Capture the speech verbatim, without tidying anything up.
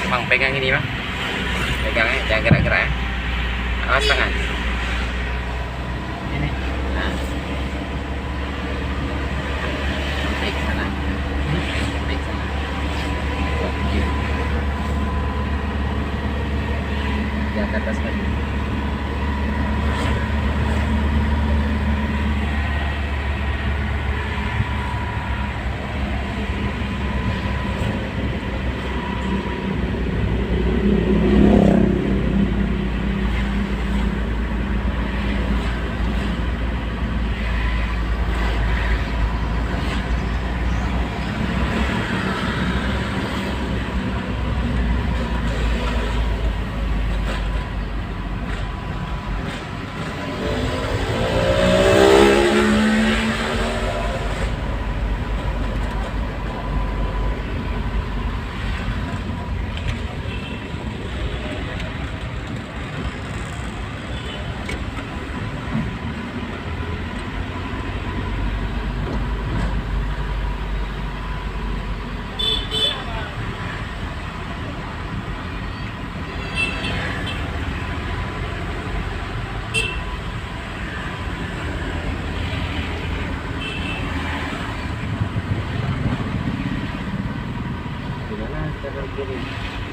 Bang, pegang ini, Bang. Pegang, eh, jangan gerak-gerak, eh. Awas tangan. Ini. Nah. Sampai ke sana. Sampai ke sana. Kuat, tinggi. Di atas tadi. Di mana kita berhenti?